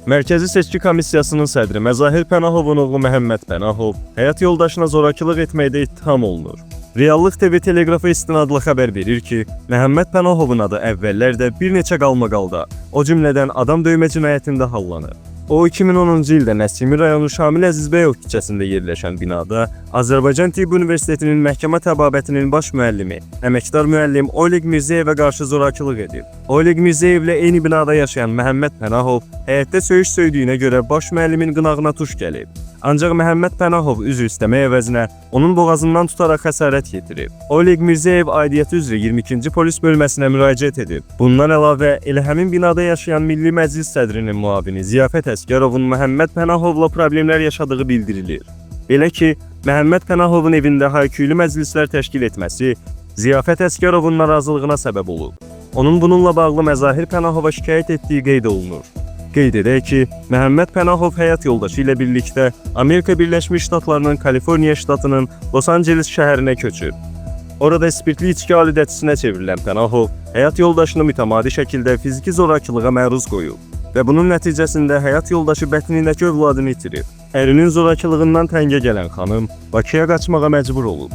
Mərkəzi Seçki Komissiyasının sədri Məzahir Pənahovun oğlu Məhəmməd Pənahov həyat yoldaşına zorakılıq etməkdə ittiham olunur. Reallıq TV Teleqrafa istinadla xəbər verir ki, Məhəmməd Pənahovun adı əvvəllər də bir neçə qalmaqalda, o cümlədən adam döymə cinayətində hallanıb. O 2010-cu ildə Nəsimi rayonu Şamil Əzizbəyov küçəsində yerləşən binada Azərbaycan Tibb Universitetinin məhkəmə təbabətinin baş müəllimi, əməkdar müəllim Oleg Mirzəyevə qarşı zorakılıq edib. Oleg Mirzəyevlə eyni binada yaşayan Məhəmməd Pənahov həyətdə söyüş söydüyünə görə baş müəllimin qınağına tuş gəlib. Ancaq Məhəmməd Pənahov üzr istəmək əvəzinə onun boğazından tutaraq xəsarət yetirib. Oleg Mirzəyev aidiyyəti üzrə 22-ci polis bölməsinə müraciət edib. Bundan əlavə, elə həmin binada yaşayan Milli Məclis sədrinin müavini Ziyafət Əsgərovun Məhəmməd Pənahovla problemlər yaşadığı bildirilir. Belə ki, Məhəmməd Pənahovun evində hayküylü məclislər təşkil etməsi Ziyafət Əsgərovun narazılığına səbəb olub. Onun bununla bağlı Məzahir Pənahova şikayət etdiyi qeyd olunur. Qeyd edək ki, Məhəmməd Pənahov həyat yoldaşı ilə birlikdə Amerika Birləşmiş Ştatlarının Kaliforniya ştatının Los Angeles şəhərinə köçüb. Orada spirtli içki aludəçisinə çevrilən Pənahov həyat yoldaşını mütəmadi şəkildə fiziki zorakılığa məruz qoyub və bunun nəticəsində həyat yoldaşı bətnindəki övladını itirib. Ərinin zorakılığından təngə gələn xanım Bakıya qaçmağa məcbur olub.